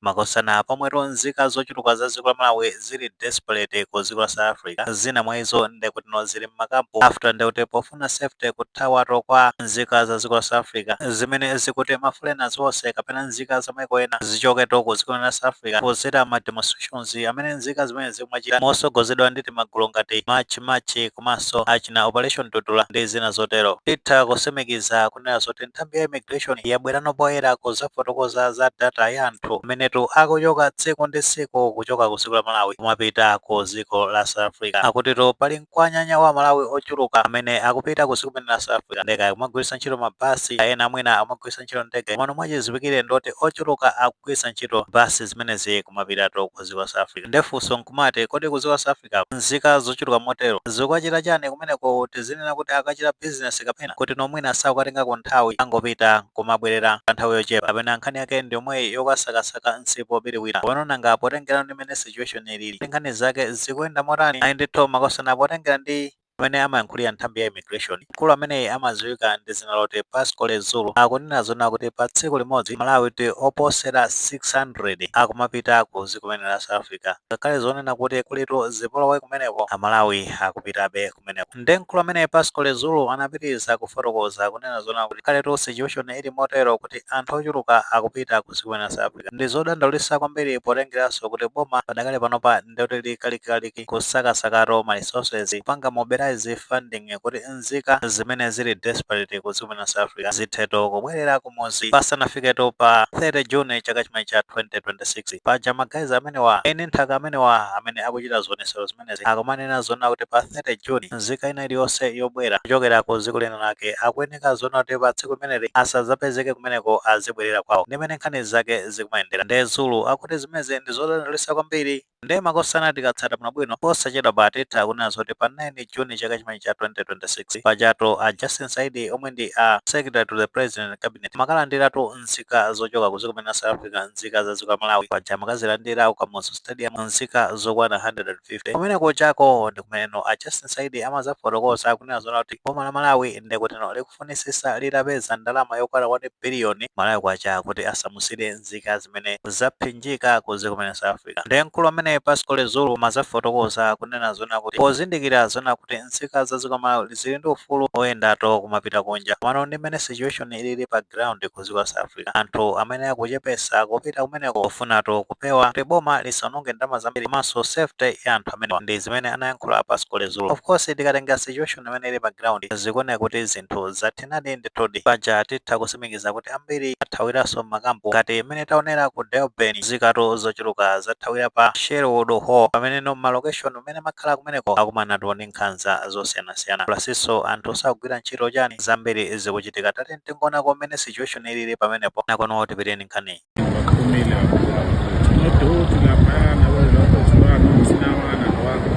Makosana, pomwetu nzika zochuluka za dziko la Malawi zili desperate ku dziko la South Africa, zina mwa izo ndekutino zili mmakampu after ndekuti pofuna safety, kuthawatu kwa nzika za dziko la South Africa zimene zikuti ma foreigners onse kapena nzika za maiko ena zichoketo ku dziko la South Africa, pozera ma demonstrations amene nzika zimene zikumachita mosogozedwa ndi timagulu ngati March March komanso achina Operation Dudula ndi zina zotero. Titha kusimikiza kunena zoti nthambi ya immigration yabwerano poyera kuzafotokoza za data ya anthu amenetu akuchoka tsiku ndi tsiku kuchoka ku dziko la Malawi kumapita ku dziko la South Africa. Akutitu pali mkwanyanya wa Malawi ochuluka amene akupita ku dziko la South Africa, ndeka kumagwiritsa ntchito mabasi, ena mwina amagwiritsa ntchito ndege. Mano mwachizipikire ndoti ochuluka akugwiritsa ntchito basi zimenezi kumapitatu ku dziko la South Africa. Ndefunso nkumati, kodi ku dziko la South Africa nzika zochuluka motero zikukachita chani kumeneko? Tizinena kuti akachita business, kapena kuti nomwina sakukatengako nthawi, angopita kumabwerera pa nthawi yochepa, kapena nkhani yake ndi yomweyi yokasakasaka msipu wobiriwira? Komano nanga potengera ndi mmene situation ilili, nkhani zake zikuyenda motani? Ayi ndithu, makosana, potengera ndi amene amayankhulira nthambi ya immigration, mkulu ameneyi amadziwika ndi dzina loti Pascal Zulu, akunena zona kuti pa tsiku limodzi Malawi ti oposera 600 akumapita ku dziko limene la South Africa. Ngakhale zonena kuti kulitu zipolowe kumeneko, Amalawi akupitabe kumeneko. Nde mkulu ameneyi Pascal Zulu anapitiriza kufotokoza kunena zona kuti khaletu situation ili motero kuti anthu ochuluka akupita ku dziko limene la South Africa ndi zodandaulitsa kwambiri, potengeranso kuti boma padakale panopa ndekuti likalikaliki kusakasakato ma resources, kupanga mobilize funding kuti nzika zimene zili desperate ku dziko la South Africa zitheto kubwerera kumuzi pasanafiketo pa 30 June chaka chimene cha 2026. Paja ma guys amenewa, eni nthaka amenewa amene akuchita zionesero zimenezi, akumanena zona kuti pa 30 June nzika ina iliyonse yobwera kuchokera ku dziko lina lake akuyeneka zona kuti pa tsiku limeneli asadzapezeke kumeneko, azibwerera kwawo. Ndimene nkhani zake zikumayendera. Nde Zulu akuti zimenezi ndi zodandaulitsa kwambiri. Nde makosana, tikatsata bwinobwino, posachedwa pa titha kunena zoti pa 9 June chaka chimene cha 2026, pajato a Justin Saidi omwe ndi a Secretary to the President and Cabinet makalandiratu nzika zochoka ku dziko limene la South Africa, nzika za dziko la Malawi. Paja makazilandira ku Kamuzu Stadium nzika zokwana 150. Kumene kuchako ndi kumeneno a Justin Saidi amazafotokoza kunena zona kuti boma la Malawi ndekutino likufunisisa litapeza ndalama yokwana 1 biliyoni Malawi kwacha kuti asamusire nzika zimene zaphinjika ku dziko limene la South Africa. Ndiye mkulu amene Pascal Zulu mazafotokoza kunena zona kuti pozindikira zona kuti nzika za dziko la Malawi zili ndi ufulu oyendato kumapita kunja, komano ndi mmene situation ilili pa ground ku dziko la South Africa, anthu amene akuchepesa kupita kumeneko kufunatu kupewa kuti boma lisaononge ndalama zambiri komanso safety ya anthu amenewa. Ndi zimene anayankhula Pascal Zulu. Of course, tikatenga situation imene ili pa ground, zikuoneka kuti zinthu zathinadi ndithudi. Paja titha kusimikiza kuti ambiri athawiranso m'makampu ngati imene taonera ku Durban, nzikatu zochuluka zathawira pa Sherwood Hall, pameneno ma location amene makhala kumeneko akumanatu ndi nkhanza zosiyanasiyana, plusinso anthu sakugwira ntchito, chani, zambiri zikuchitika. Tate tingoonako mmene situation ilili pamenepo, nakono tipiteni nkhani. Baphumile kakhulu abafowethu, nodoti laphayana bafowethu nomsinawana lowabo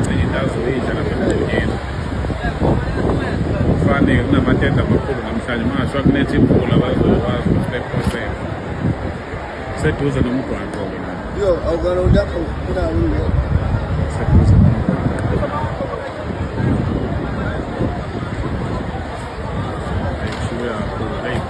gcina into azoyidla lapha emgqonyeni. Kufanele kunamatende amakhulu namhlanje, uma ngathiwa kunetha imvula bazokwazi ukuthi bephosele seduze nomgwaqo-ke la. Yo, awukana lapho kuna ungena. Seduze nomgwaqo. Hayi, kushuke kakhulu, heyi,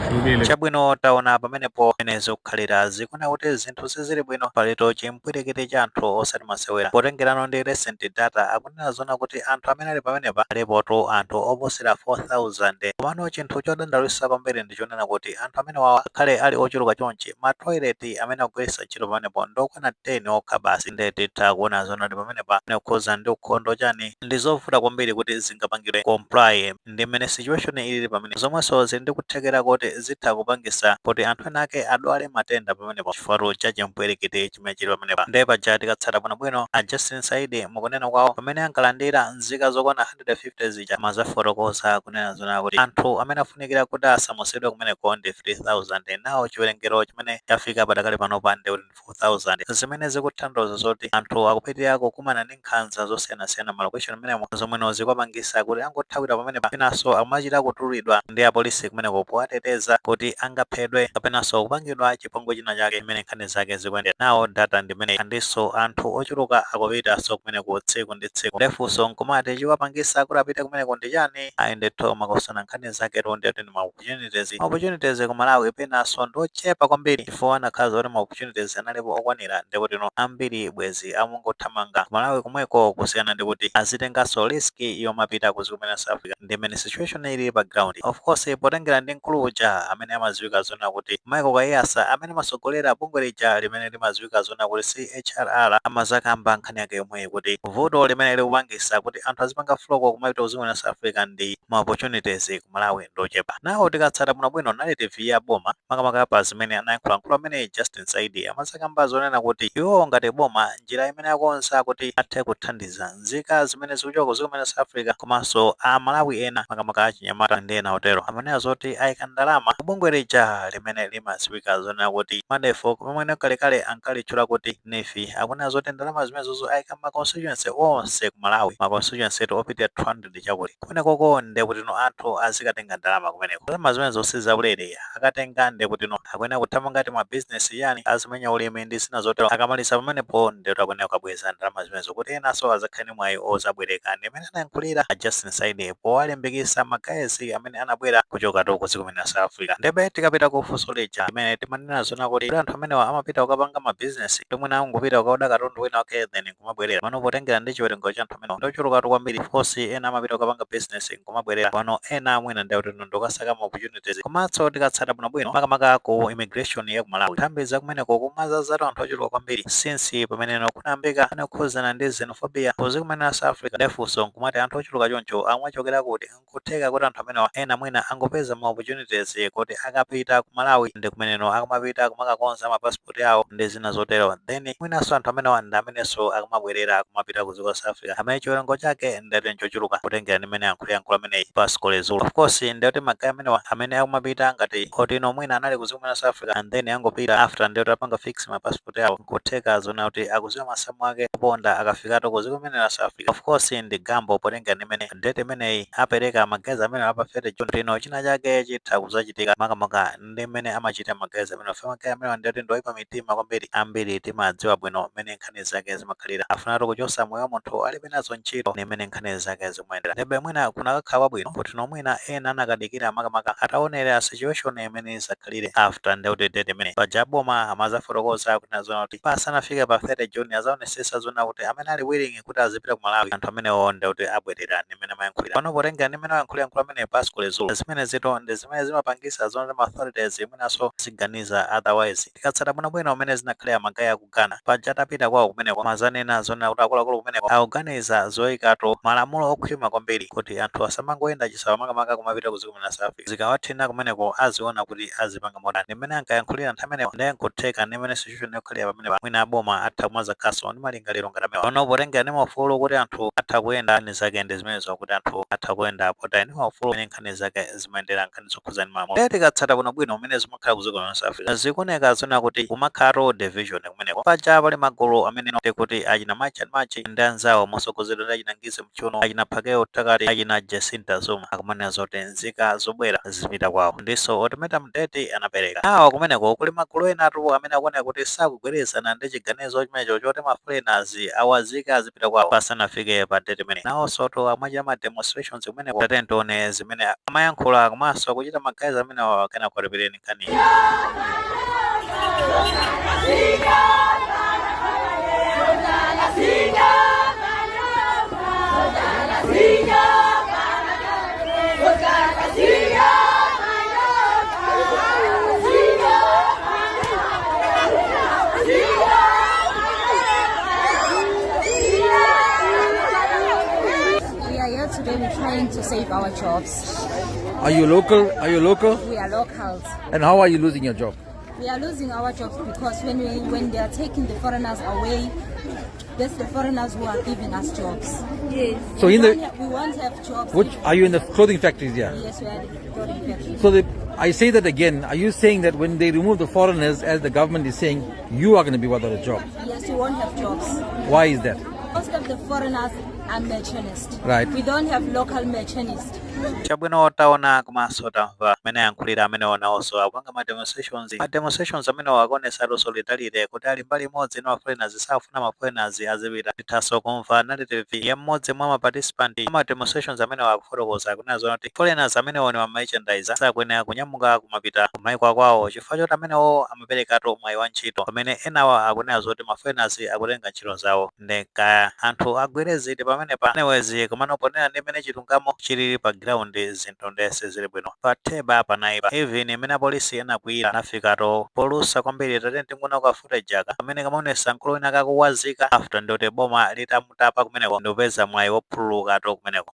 kushubile. Chabwino, taona pamenepo pamene zikukhalira. Zikuona kuti zinthu sizili bwino, palito chimpwirikiti cha anthu osati masewera. Potengerano ndi recent data, akunena zona kuti anthu amene ali pamenepa alipotu anthu oposera 4000. Komano chinthu chodandaulitsa kwambiri ndi chonena kuti anthu amene wawa akhale ali ochuluka chonchi, ma toilet amene akugwiritsa ntchito pamenepo ndokwana 10 okha basi. Nde titha kuona zona kuti pamenepa nekukhoza ndi ukhondo chani, ndi zovuta kwambiri kuti zingapangidwe comply ndi mmene situation ilili pamene, zomwenso zili ndi kuthekera kuti zitha kupangisa kuti anthu ena ake adwale matenda pamenepo chifukwa cha chimpwirikiti chimene chili pamenepa. Nde paja tikatsata bwinobwino, a Justin Saidi mukunena kwawo pamene ankalandira nzika zokwana 150 zija, mazafotokoza kunena zona kuti anthu amene afunikira kuti asamusidwe kumeneko ndi 3000. Nawo chiwerengero chimene chafika padakali panopa ndi kuti 4000, zimene zikutanthauza zoti anthu akupitirira kukumana ndi nkhanza zosiyanasiyana ma location amenemo, zomweno zikuwapangisa kuti angothawira pamenepa. Penanso amachita kutulidwa ndi apolisi kumeneko powateteza. Kuti angaphedwe kapenanso kupangidwa chipongwe china chake. Imene nkhani zake zikuyendera nawo data ndimene andinso anthu ochuluka akupitanso kumeneko tsiku ndi tsiku. Ndefunso nkumati, chiwapangisa kuti apite kumeneko ndi chani? Ayi ndithu, makosana, nkhani zake ndeti ndi ma opportunities. Ma opportunities ku Malawi penanso ndochepa kwambiri, chifukwa anakhala zoti ma opportunities analipo okwanira, ndikuti no ambiri bwezi amungothamanga ku Malawi komweko kusiyana ndi kuti azitenganso risk yomapita ku dziko la South Africa. Ndimene situation ili pa ground. Of course, potengera ndi mkulu uja amene amadziwika zona kuti Michael Kaiyatsa, amene amasogolera bungwe lija limene limadziwika zona kuti CHRR, amazakamba nkhani yake yomweyi kuti vuto limene likupangisa kuti anthu azipanga flock kumapita ku dziko la South Africa ndi ma opportunities ku Malawi ndochepa. Nawo tikatsata bwinobwino narrative ya boma, makamaka pa zimene anayankhula mkulu amene Justin Saidi, amazakamba zonena kuti iwo ngati boma, njira imene akonza kuti athe kuthandiza nzika zimene zikuchoka ku dziko la South Africa komanso a Malawi ena, makamaka achinyamata ndi ena otero, amanena zoti ayika ndalama kubungwe lija limene limadziwika zonena kuti MARDEF, pamene kalekale ankalitchula kuti NEEF. Akunena zoti ndalama zimenezozo ayika ma constituency onse ku Malawi, ma constituency opitira 200 chakuti kumenekoko, ndekuti no anthu azikatenga ndalama kumeneko. Ndalama zimenezo sizaulere. Akatenga, ndekuti no akuyenera kuthamanga ngati ma business yani, azimenya ulimi ndi zina zotero. Akamaliza pamenepo, ndekuti akuyenera kukabweza ndalama zimenezo kuti enanso azakhale ndi mwayi ozabwereka. Ndimene anayankhulira a Justin Saidi powalimbikitsa ma guys amene anabwera kuchoka ku dziko la South Africa. Ndebe tikapita ku funso lija limene timanena zona kuti anthu amenewa amapita kukapanga ma business, tomwena angopita kukaoda katundu wina wake then nkumabwerera. Pano potengera ndi chiwerengero cha anthu amenewa ndochulukatu kwambiri. Of course, ena amapita kukapanga business nkumabwerera. Pano ena mwina ndi kuti ndokasaka ma opportunities. Komanso tikatsata bwinobwino, makamaka ku immigration ya ku Malawi, nthambi za kumeneko kumazazatu anthu ochuluka kwambiri since pameneno kunayambika kukhuzana ndi xenophobia ku dziko la South Africa. Ndefunso nkumati, anthu ochuluka choncho amwachokera kuti? Nkutheka kuti anthu amenewa ena mwina angopeza ma opportunities kuti akapita ku Malawi ndi kumeneno akamapita kumakakonza ma passport awo ndi zina zotero, then mwinanso anthu amenewa ndi amenenso akamabwerera kumapita ku dziko la South Africa, amene chiwerengo chake ndati nchochuluka kutengera ndi mmene yankhula ameneyi Pascal Zulu. Of course, ndiyoti ma guy amenewa amene akumapita ngati otino mwina anali ku dziko la South Africa and then angopita after ndiyoti apanga fix ma passport awo, nkutheka zona kuti akuziwa masamu ake kuponda akafikatu ku dziko limene la South Africa. Of course, ndi gamble potengera ndi mmene date imeneyi apereka ma guys amene apa 30 June tino china chake chitha kuzachitika, makamaka ndi mmene amachita ma guys amene ma guy amene ndiyoti ndoyipa mitima kwambiri. Ambiri timadziwa bwino mmene nkhani zake zimakhalira. Afunatu kuchosa moyo wa munthu alibe nazo ntchito ndi mmene nkhani zake zimayendera. Ndebe mwina kunakakhala kwabwino kuti nomwina ena anakadikira, makamaka ataonera situation imene izakhalire after ndekuti date imene paja boma amazafotokoza kuti nazona kuti pasanafike pa 30 June azaonesesa zona kuti amene ali willing kuti azipita ku Malawi, anthu amenewo ndekuti abwerera, ndi mmene amayankhulira. Pano potenga ndi mmene amayankhulira mkulu amene Pascal Zulu, zimene zito ndi zimene zimapangisa zona ma authorities mwinanso ziganiza otherwise. Tikatsata bwinobwino umene zinakhalira ma guy aku Ghana paja, tapita kwawo kumeneko, mazanena zonena kuti akuluakulu kumeneko akuganiza zoyikatu malamulo okhwima kwambiri kuti anthu asamangoyenda chisawa, makamaka kumapita ku dziko la South Africa. Zikawathina kumeneko, aziona kuti azipanga motani, ndi mmene ankayankhulira anthu amenewa. Ndiye nkutheka ndi mmene situation yokhalira pamenepa, mwina aboma atha kumazakhaso ndi malingaliro ngati amenewa. Pano potengera ndi maufulu kuti anthu atha kuyenda, nkhani zake ndi zimenezo, kuti anthu atha kuyenda potaya ndi maufulu mmene nkhani zake zimayendera, nkhani zokhuza ndi malamulo. Ndiye tikatsata bwinobwino mmene zimakhala ku dziko la South Africa, zikuoneka zona kuti kumakhalatu division kumeneko. Paja pali magulu amene tikuti achina March and March ndi anzawo, mosogozedwa ndi achina Ngizwe Mchunu, achina Phakeo Takati, achina Jacinta Zuma, akumanena zoti nzika zobwera zipita kwawo, ndiso ultimatum date anapereka awa. Kumeneko kuli magulu enatu amene akuoneka kuti sakugwirizana ndi chiganizo chimenecho choti ma foreigners awazike azipita kwawo pasanafike pa date imene. Nawonso to amachita ma demonstrations kumeneko. Tate tione zimene amayankhula komanso kuchita ma guys amenewa, kena kuwatipireni nkhani. We are here today. We're trying to save our jobs. Are you local? Are you local? We are locals. And how are you losing your job? We are losing our jobs because when they are taking the foreigners away, that's the foreigners who are giving us jobs. Yes. So in the We won't have jobs. Which are you in the clothing factories here? Yes, we are the clothing factory. So I say that again. Are you saying that when they remove the foreigners, as the government is saying, you are going to be without a job? Yes, we won't have jobs. Why is that? Most of the foreigners are machinists. Right. We don't have local machinists. Chabwino, taona komanso tamva amene ayankhulira amene onawonso akupanga ma demonstrations. Ma demonstrations amenewo akuonesa solidarity kuti ali mbali imodzi ndi ma foreigners, safuna ma foreigners azipita. Tithanso kumva narrative ya mmodzi mwa ma participant ama demonstrations amenewo, akufotokoza kunena zona kuti foreigners amenewo ni ma merchandiser, sakuyenera kunyamuka kumapita kumaiko akwawo chifukwa choti amenewo amaperekatu mwayi wa ntchito, pamene enawa akunena zoti ma foreigners akutenga ntchito zawo. Ndeka anthu agwire ziti pamenepa? Anyways, komano ponena ndi mmene chilungamo chilili pa ground, zinthu ndese zili bwino. Pa Theba panaipa, even imene apolisi anakwira anafikato polusa kwambiri. Tate tinguna ka footage aka pamene kamaonesa mkulu wina kakuwazika after ndoti boma litamutapa kumeneko ndikupeza mwayi wophululukato kumeneko.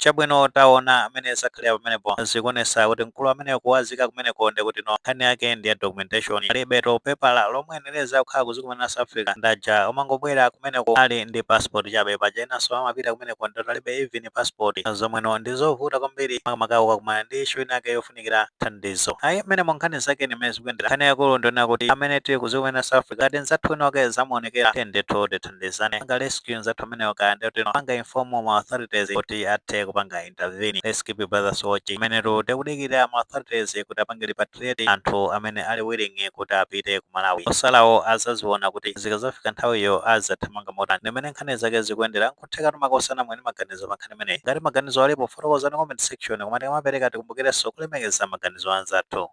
Chabwino, taona amene zakhalira pamenepo. Zikuonesa kuti mkulu amene kuwazika kumeneko ndikuti no, nkhani yake ndi ya documentation, alibe to pepala lomwenereza kukhala kuzikumana South Africa. Ndaja umangobwera kumeneko ali ndi passport chabe, paja inanso amapita kumeneko ndoti alibe even passport, zomweno ndi zovuta kwambiri, makamaka ukakumana ndi issue inake yofunikira thandizo. Ayi, mmene mo nkhani zake ni mmene zikuyendera. Nkhani yakulu ndionena kuti amene tili kuzikumana South Africa, ngati nzathu wina wake zamuonekera, tendethu tithandizane panga rescue nzathu amenewo, kaya ndikuti panga inform ma authorities kuti athe kupanga intervene. Let's keep brothers watch imenetu. Tikudikira ma authorities kuti apange repatriate anthu amene ali willing kuti apite ku Malawi. Osalawo azaziona kuti zikazafika nthawiyo azathamanga motani. Ndimene nkhani zake zikuyendera. Nkutheka tumakosana mwene maganizo pa nkhani imeneyi. Ngati maganizo alipo, fotokozani comment section. Koma tikamapereka, tikumbukirenso kulemekeza maganizo anzathu.